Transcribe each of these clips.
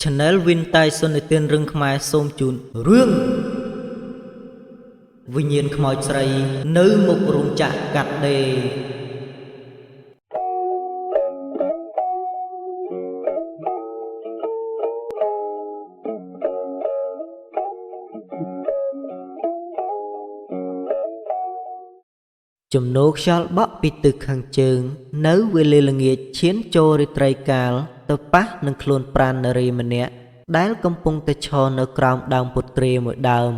Channel វិនតៃសុននិទានរឿងខ្មែរសូមជូនរឿងវិញ្ញាណខ្មោចស្រី នៅមុខរោងចក្រកាត់ដេរ ជំនោរខ្យល់បក់ពីទិសខាងជើង នៅវេលាល្ងាចឈានចូលរាត្រីកាលទៅប៉ះនឹងខ្លួនប្រាណនារីម្នាក់ដែលកំពុងតែឈរនៅក្រោមដើមពុទ្រាមួយដើម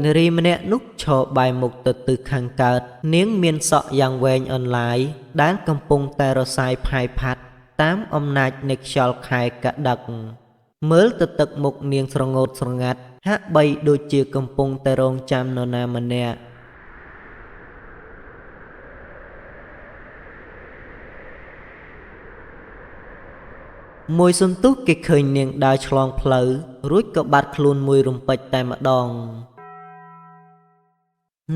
នារីម្នាក់នោះឈរបែរមុខទៅទិសខាងកើតនាងមានសក់យ៉ាងវែងអន្លាយដែលកំពុងតែរសាយផាយផាត់តាមអំណាចនៃខ្យល់ខែកដឹកមើលទៅទឹកមុខនាងស្រងោតស្រងាត់ហាក់បីដូចជាកំពុងតែរងចាំនរណាម្នាក់ មួយសន្ទុះគេឃើញនាងដើរឆ្លងផ្លូវរួចក៏បាត់ខ្លួនមួយរំពេចតែម្ដង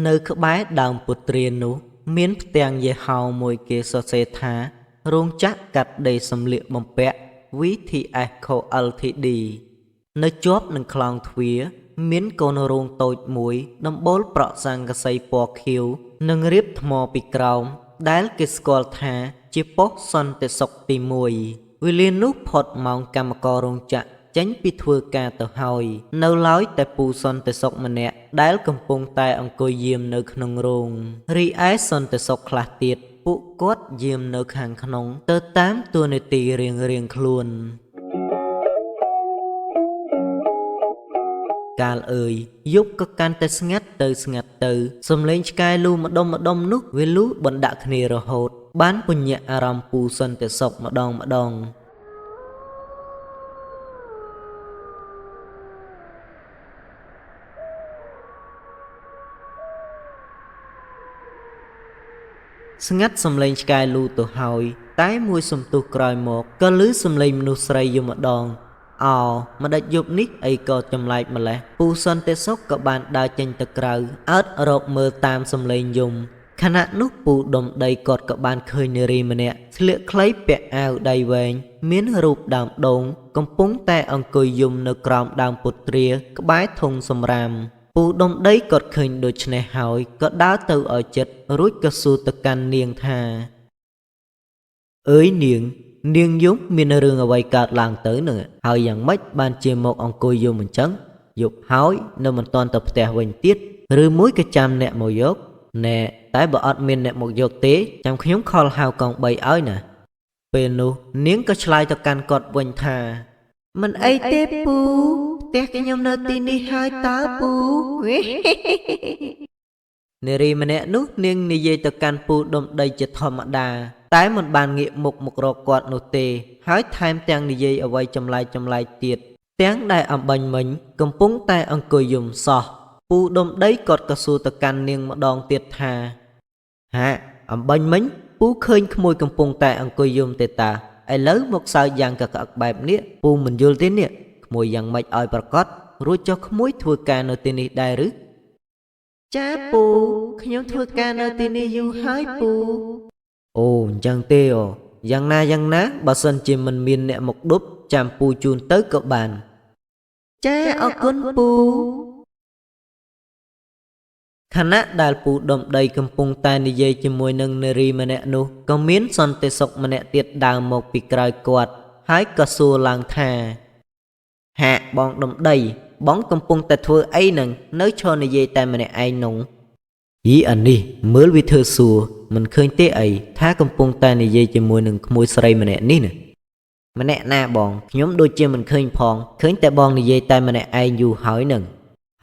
នៅក្បែរដើមពុទ្រានោះមានផ្ទាំងយីហោមួយគេសរសេរថារោងចក្រកាត់ដេរសម្លៀកបំពាក់ VTS Co Ltd នៅជាប់នឹងខ្លោងទ្វារមានកូនរោងតូចមួយដំបូលប្រក់ស័ង្កសីពណ៌ខៀវនិងរៀបថ្មពីក្រោមដែលគេស្គាល់ថាជាប៉ុស្តិ៍សន្តិសុខទី1វេលានោះផុតម៉ោងកម្មកររោងចក្រចេញពីធ្វើការទៅហើយនៅឡើយតែពូសន្តិសុខម្នាក់ដែលកំពុងតែអង្គុយយាមនៅក្នុងរោងរីឯសន្តិសុខខ្លះទៀតពួកគាត់យាមនៅខាងក្នុងទៅតាមតួនាទីរៀងៗខ្លួនកាលអើយយប់ក៏កាន់តែស្ងាត់ទៅស្ងាត់ទៅសំឡេងឆ្កែលូម្ដុំម្ដុំនោះវាលូបណ្ដាក់គ្នារហូតបានពញាក់អារម្មណ៍ពូសន្តិសុខម្ដងម្ដងស្ងាត់សំឡេងឆ្កែលូទៅហើយតែមួយសន្ទុះក្រោយមកក៏ឮសំឡេងមនុស្សស្រីយំម្ដងអោម្ដេចយប់នេះអីក៏ចម្លែកម្ល៉េះពូសន្តិសុខក៏បានដើរចេញទៅក្រៅអើតរកមើលតាមសំឡេងយំខណៈនោះពូដុំដីគាត់ក៏បានឃើញនារីម្នាក់ស្លៀកខ្លីពាក់អាវដៃវែងមានរូបដើមដូងកំពុងតែអង្គុយយំនៅក្រោមដើមពុទ្រាក្បែរធុងសំរាមពូដុំដីគាត់ឃើញដូច្នេះហើយក៏ដើរទៅឲ្យចិត្តរួចក៏សួរទៅកាន់នាងថាអើយនាងនាងយំមានរឿងអ្វីកើតឡើងទៅនឹងហើយយ៉ាងម៉េចបានជាមកអង្គុយយំអញ្ចឹងយប់ហើយនៅមិនទាន់ទៅផ្ទះវិញទៀតឬមួយក៏ចាំអ្នកមកយកណែតែបើអត់មានអ្នកមកយកទេចាំខ្ញុំខលហៅកង់3ឲ្យណាពេលនោះនាងក៏ឆ្លើយទៅកាន់គាត់វិញថាមិនអីទេពូផ្ទះខ្ញុំនៅទីនេះហើយតើពូនារីម្នាក់នោះនាងនិយាយទៅកាន់ពូដុំដីជាធម្មតាតែមិនបានងាកមុខមករកគាត់នោះទេហើយថែមទាំងនិយាយអ្វីចម្លែកចម្លែកទៀតទាំងដែលអំបញ្ញមិញកំពុងតែអង្គុយយំសោះពូដុំដីគាត់ក៏សួរទៅកាន់នាងម្ដងទៀតថាហាអំបញ្ញមិញពូឃើញក្មួយកំពុងតែអង្គុយយំទេតាឥឡូវមកសើចយ៉ាងកក្អឹកបែបនេះពូមិនយល់ទេនេះក្មួយយ៉ាងម៉េចឲ្យប្រកាសរួចចុះក្មួយធ្វើការនៅទីនេះដែរឬចាពូខ្ញុំធ្វើការនៅទីនេះយូរហើយពូអូអញ្ចឹងទេអូយ៉ាងណាយ៉ាងណាបើសិនជាមិនមានអ្នកមកដប់ចាំពូជូនទៅក៏បានចាអរគុណពូខណៈដែលពូដុំដីកំពុងតែនិយាយជាមួយនឹងនារីម្នាក់នោះក៏មានសន្តិសុខម្នាក់ទៀតដើរមកពីក្រោយគាត់ហើយក៏សួរឡើងថាហាក់បងដុំដីបងកំពុងតែធ្វើអីនឹងនៅឈរនិយាយតែម្នាក់ឯងនោះយីអានេះមើលវាធ្វើសួរមិនឃើញទេអីថាកំពុងតែនិយាយជាមួយនឹងក្មួយស្រីម្នាក់នេះណាម្នាក់ណាបងខ្ញុំដូចជាមិនឃើញផងឃើញតែបងនិយាយតែម្នាក់ឯងយូរហើយនឹង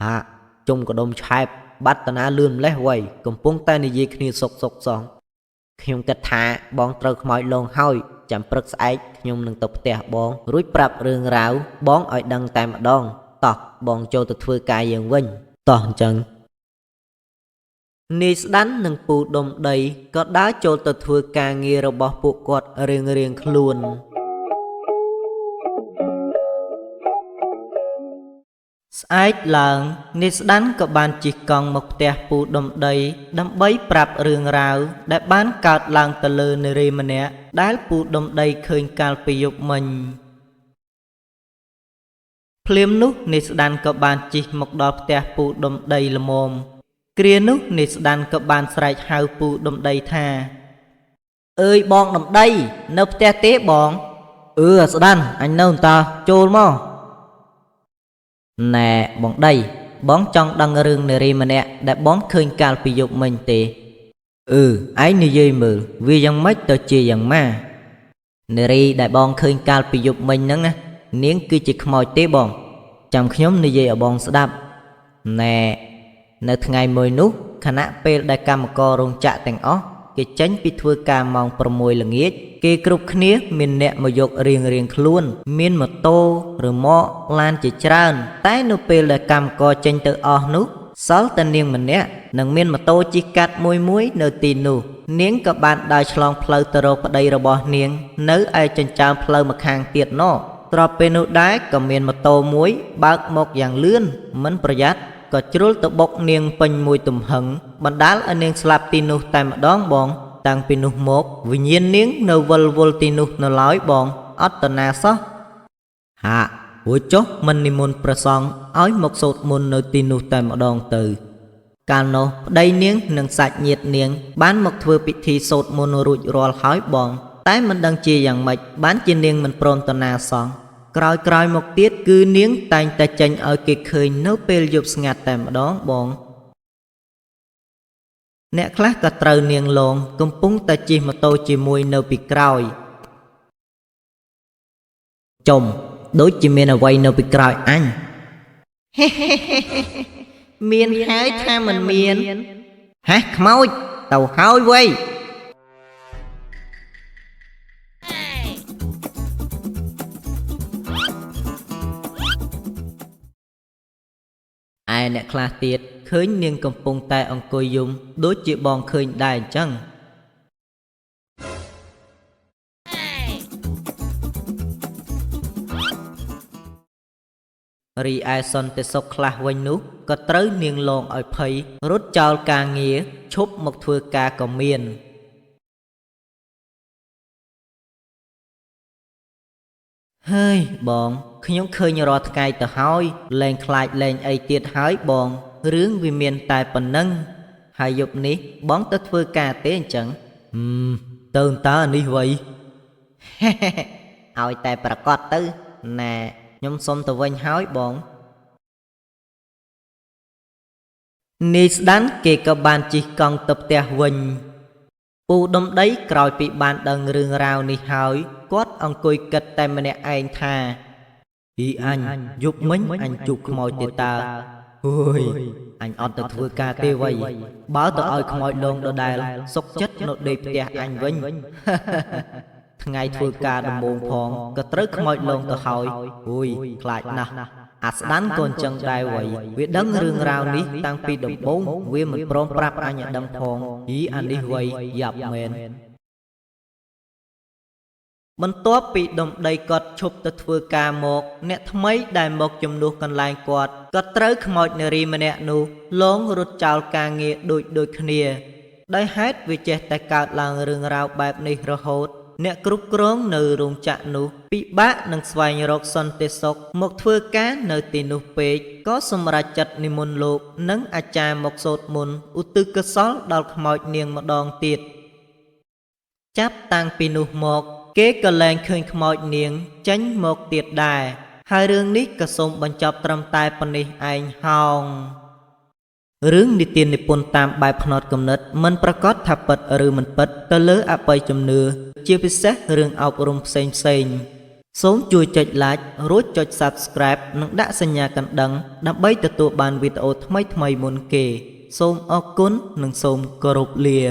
ហាក់ជុំកដុំឆែបបាត់តាណាលឿនម្លេះវៃកំពុងតែនិយាយគ្នាសុកសុកសងខ្ញុំគិតថាបងត្រូវខ្មោចលងហើយចាំព្រឹកស្អែកខ្ញុំនឹងទៅផ្ទះបងរួចប្រាប់រឿងរ៉ាវបងឲ្យដឹងតែម្ដងតោះបងចូលទៅធ្វើការយើងវិញតោះអញ្ចឹងនាយស្ដាន់និងពូដុំដីក៏ដើរចូលទៅធ្វើការងាររបស់ពួកគាត់រៀងៗខ្លួនស្អែកឡើងនាយស្ដាន់ក៏បានជិះកង់មកផ្ទះពូដុំដីដើម្បីប្រាប់រឿងរ៉ាវដែលបានកើតឡើងទៅលើនារីម្នាក់ដែលពូដុំដីឃើញកាលពីយប់មិញ។ ភ្លាមនោះនាយស្ដាន់ក៏បានជិះមកដល់ផ្ទះពូដុំដីល្មម គ្រានោះនាយស្ដាន់ក៏បានស្រែកហៅពូដុំដីថា អើយបងដុំដី នៅផ្ទះទេបង អឺអាស្ដាន់អញនៅតើចូលមកណែបងដី បងចង់ដឹងរឿងនារីម្នាក់ដែលបងឃើញកាលពីយប់មិញទេ អឺឯងនិយាយមើលវាយ៉ាងម៉េចទៅជាយ៉ាងម៉ានារីដែលបងឃើញកាលពីយប់មិញហ្នឹងណានាងគឺជាខ្មោចទេបង ចាំខ្ញុំនិយាយឲ្យបងស្ដាប់ណែនៅថ្ងៃមួយនោះខណៈពេលដែលកម្មកររោងចក្រទាំងអស់គេចេញពីធ្វើការម៉ោង6ល្ងាចគេគ្រប់គ្នាមានអ្នកមកយករៀងរៀងខ្លួន មានម៉ូតូឬម៉កឡានជាច្រើន តែនៅពេលដែលកម្មករចេញទៅអស់នោះសល់តែនាងម្នាក់និងមានម៉ូតូជិះកាត់មួយមួយនៅទីនោះ នាងក៏បានដើរឆ្លងផ្លូវទៅរកប្តីរបស់នាង នៅឯចិញ្ចើមផ្លូវម្ខាងទៀតណោះស្របពេលនោះដែរក៏មានម៉ូតូមួយបើកមកយ៉ាងលឿនមិនប្រយ័ត្នក៏ជ្រុលទៅបុកនាងពេញមួយទំហឹងបណ្ដាលឲ្យនាងស្លាប់ទីនោះតែម្ដងបង តាំងពីនោះមកវិញ្ញាណនាងនៅវិលវល់ទីនោះនៅឡើយបងអត់តណាសោះហាក់រួចចុះមិននិមន្តព្រះសង្ឃឲ្យមកសូត្រមន្តនៅទីនោះតែម្ដងទៅ កាលនោះប្តីនាងនិងសាច់ញាតិនាង បានមកធ្វើពិធីសូត្រមន្តរួចរាល់ហើយបង តែមិនដឹងជាយ៉ាងម៉េចបានជានាងមិនព្រមតណាសោះក្រោយក្រោយមកទៀតគឺនាងតែងតែចេញឲ្យគេឃើញនៅពេលយប់ស្ងាត់តែម្ដងបង អ្នកខ្លះក៏ត្រូវនាងលងកំពុងតែជិះម៉ូតូជាមួយនៅពីក្រោយចំដូចជាមានអ្វីនៅពីក្រោយអញ មានហើយថាមិនមានហេះខ្មោចទៅហើយវ៉ៃឯអ្នកខ្លះទៀតឃើញនាងកំពុងតែអង្គុយយំដូចជាបងឃើញដែរអញ្ចឹងរីឯសន្តិសុខខ្លះវិញនោះក៏ត្រូវនាងលងឲ្យភ័យរត់ចោលការងារឈប់មកធ្វើការក៏មានហើយបងខ្ញុំឃើញរាល់ថ្ងៃទៅហើយលែងខ្លាចលែងអីទៀតហើយបងរឿងវាមានតែប៉ុណ្ណឹងហើយយប់នេះបងទៅធ្វើការទេអញ្ចឹងទៅតើនេះវ៉ៃ ឲ្យតែប្រកាសទៅណែខ្ញុំសុំទៅវិញហើយបងនាយស្ដាន់គេក៏បានជិះកង់ទៅផ្ទះវិញពូដុំដីក្រោយពីបានដឹងរឿងរ៉ាវនេះហើយគាត់អង្គុយគិតតែម្នាក់ឯងថាអ៊ីអញយប់មិញអញជួបខ្មោចទេតើហួយអញអត់ទៅធ្វើការទេវ៉ៃបើទៅឲ្យខ្មោចលងដដែលសុកចិត្តនៅដេកផ្ទះអញវិញ ថ្ងៃធ្វើការដំបូងផងក៏ត្រូវខ្មោចលងទៅហើយហួយខ្លាចណាស់អាស្ដាន់ក៏អញ្ចឹងដែរវ៉ៃវាដឹងរឿងរ៉ាវនេះតាំងពីដំបូងវាមិនព្រមប្រាប់អញឲ្យដឹងផងអ៊ីអានេះវ៉ៃយ៉ាប់មែនបន្ទាប់ពីដុំដីគាត់ឈប់ទៅធ្វើការមកអ្នកថ្មីដែលមកជំនួសកន្លែងគាត់ក៏ត្រូវខ្មោចនារីម្នាក់នោះលងរត់ចោលការងារដូចគ្នាដោយហេតុវាចេះតែកើតឡើងរឿងរ៉ាវបែបនេះរហូតអ្នកគ្រប់គ្រងនៅរោងចក្រនោះពិបាកនឹងស្វែងរកសន្តិសុខមកធ្វើការនៅទីនោះពេកក៏សម្រេចចិត្តនិមន្តលោកនិងអាចារ្យមកសូត្រមន្តឧទ្ទិសកុសលដល់ខ្មោចនាងម្ដងទៀតចាប់តាំងពីនោះមកគេក៏លែងឃើញខ្មោចនាងចេញមកទៀតដែរហើយរឿងនេះក៏សូមបញ្ចប់ត្រឹមតែប៉ុណ្នេះឯងហោងរឿងនិទាននិពន្ធតាមបែបផ្នត់គំនិតមិនប្រកាសថាពិតឬមិនពិតទៅលើអបិយជំនឿជាពិសេសរឿងអប់រំផ្សេងផ្សេងសូមជួយចុច Like រួចចុច Subscribe និងដាក់សញ្ញាកណ្ដឹងដើម្បីទទួលបានវីដេអូថ្មីៗមុនគេសូមអរគុណនិងសូមគោរពលា